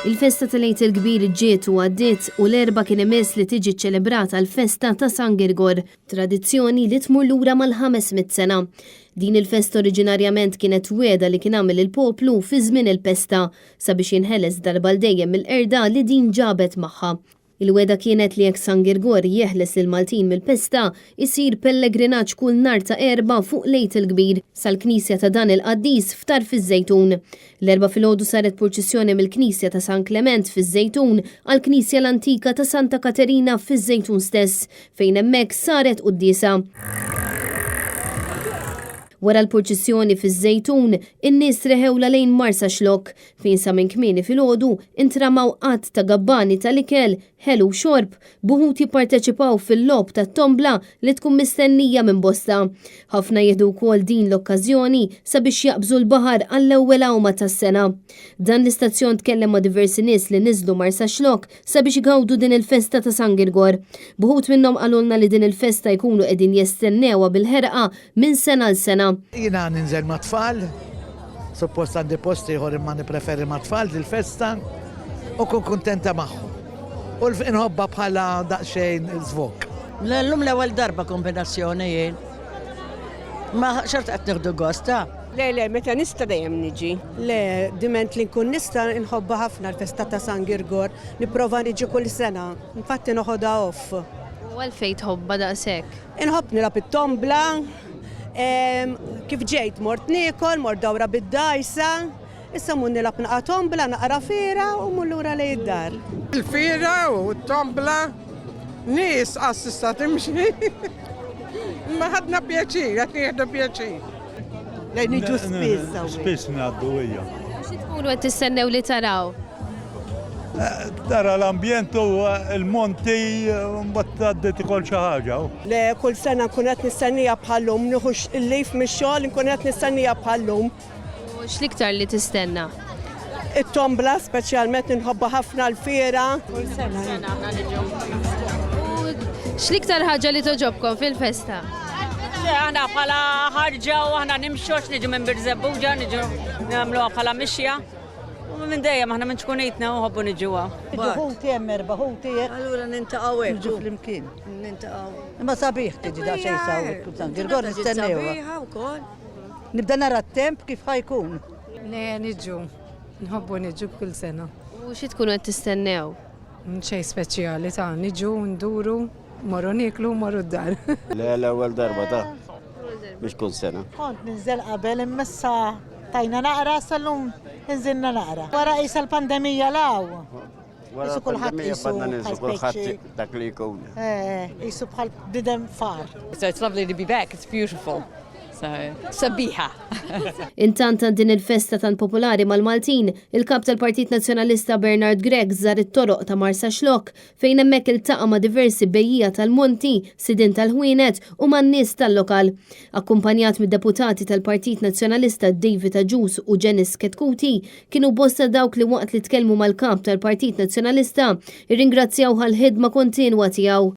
Il-festa tal-Għid il-Kbir ġiet u għaddiet u l-Erbgħa kien imiss li tiġi ċċelebrata l-festa ta' San Girgor, tradizzjoni li tmur lura mal-500 sena. Din il-festa oriġinarjament kienet wegħda li kien għamel il-poplu fi żmien il-pesta sabiex jinħeles darba għal dejjem mill-qerda li din ġabet magħha. Il-wegħda kienet li jekk San Girgor jeħles lill-Maltin mill-pesta, isir pellegrinaġġ kull nhar ta' Erbgħa fuq l-Għid il-Kbir sal-knisja ta' dan il-qaddis f'Tarf iż-Żejtun. L-Erbgħa filgħodu saret purċissjoni mill-knisja ta' San Klement fiż-Żejtun għall-knisja l-antika ta' Santa Katerina fiż-Żejtun stess, fejn hemmhekk saret quddiesa. Wara l-purċissjoni fiż-Żejtun, in-nies reħewlha lejn Marsaxlokk, fejn sa minn kmieni filgħodu intramaw għadd ta' gabbani tal-ikel, ħelu u xorb, b'uħud jipparteċipaw fil-logħob tat-tombla li tkun mistennija minn bosta. Ħafna jieħdu wkoll din l-okkażjoni sabiex jaqbżu l-baħar għall-ewwel għawma tas-sena. Dan l-istazzjon tkellem ma' diversi nies li niżlu Marsaxlokk sabiex igawdu din il-festa ta' San Girgor. B'uħud minnhom qalulna li din il-festa jkunu qegħdin jestennewha bil-ħerqa minn sena għal sena. Jiena ninżel mat-tfal, suppost għandi post ieħor imma nippreferi mat-tfal dil-festa u nkun kuntenta magħhom. U nħobbha bħala daqsxejn żvog. Llum l-ewwel darba kombinazzjoni jien. Ma xorta qed nieħdu gost, ta. Le, le, meta nista' dejjem niġi. Le, diment li nkun nista' nħobbha ħafna l-festa ta' San Girgor. Nipprova niġi kull sena. Infatti noħodha off. U għalfejn tħobbha daqshekk? Inħobb nilgħab it-tombla. Kif ġejt mort niekol, mort dawra bid-dgħajsa. Issa mmur nilgħab naqa' tombla, naqra fiera u mmur lura lejn id-dar. Il-fiera u t-tombla, nies qas tista' timxi. Imma ħadna pjaċir, qed nieħdu pjaċir. Le niġu spiss hawnhekk. Spiss ngħaddu hija. Xi tkunu qed tistennew li taraw? Tara l-ambjent u l-monti mbagħad tgħaddi tikol xi ħaġa. Le kull sena nkun qed nistennija bħal-lum, nieħu l-leave mix-xogħol nkun qed nistennija bħal-lum. U x'l-iktar li tistenna? It-tombla speċjalment inħobbha ħafna l-fiera. Kull sena aħna niġu. U x'l-iktar ħaġa li togħġobkom fil-festa? Le aħna bħala ħarġa u aħna nimxu għax niġu minn Birżebbuġa, niġu nagħmluha bħala mixja. U minn dejjem aħna minn ċkunitna u ħobbu niġuha. Ħuti hemm erba' ħuti hekk. Allura nintaqgħu hekk. Niġu flimkien. Nintaqgħu. Imma sabiħ tiġi daqsxejn sawwek kull San Girgor nistennewha. Sabiħa wkoll. Nibda nara t-temp kif ħa jkun. Le niġu. Nħobbu niġu kull sena. U xi tkunu qed tistennew? Xejn speċjali ta' niġu, nduru, morru nieklu, morru d-dar. Le l-ewwel darba ta' biex kull sena. Kont ninżel qabel imma issa tajna naqra sal-lum inżilna naqra. Wara qisha l-pandemija law. Wara l-pandemija badna ninżlu kulħadd dak li jkun. Eh, qisu bħal bidem far. So it's lovely to be back, it's beautiful. So, sabiħa. Intant għal din il-festa tant popolari mal-Maltin, il-Kap tal-Partit Nazzjonalista Bernard Grech żar it-toroq ta' Marsaxlokk fejn hemmhekk iltaqa' ma' diversi bejjiegħa tal-monti, sidien tal-ħwienet u man-nies tal-lokal. Akkumpanjat mid-Deputati tal-Partit Nazzjonalista David Agius u Janice Chetcuti, kienu bosta dawk li waqt li tkellmu mal-Kap tal-Partit Nazzjonalista, irringrazzjawh għall-ħidma kontinwa tiegħu.